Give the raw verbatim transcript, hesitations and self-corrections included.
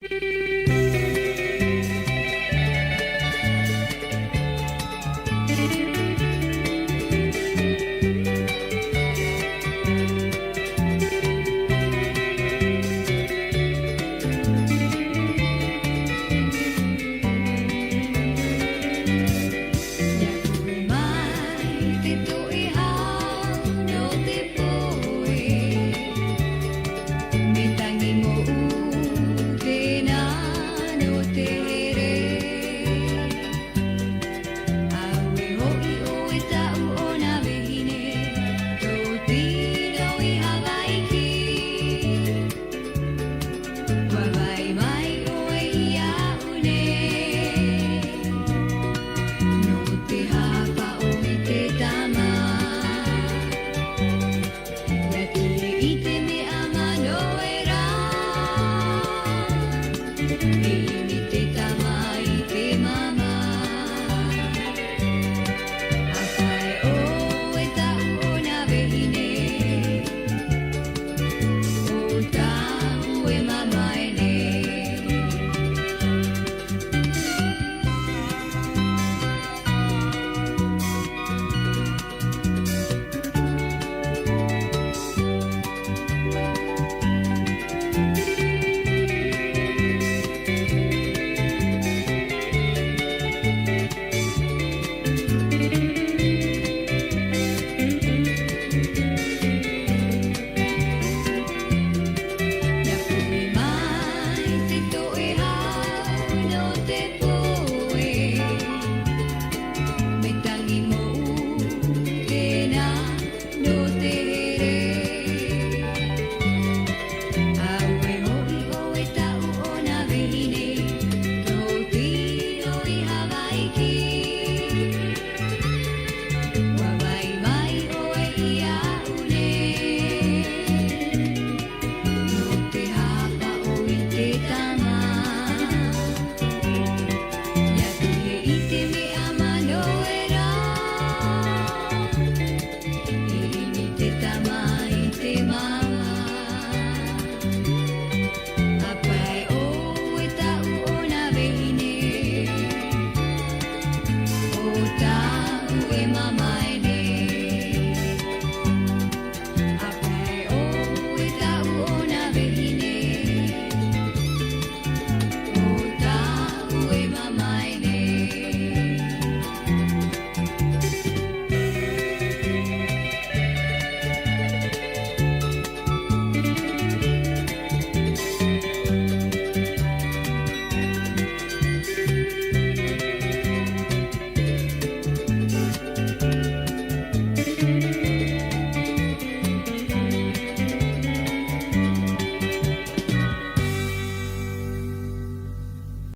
Ia koe mai te toʻe hau nō te poe. Me tangi mōʻu tēnā nō te here. Auē hoʻi ʻoe taʻu ʻona vahine, tō tino i Havaiki. ʻUa vai mai ʻoe iāʻu nei, nō te haʻapaʻo i te tama. Ia ʻite i te mea manaʻo ra, e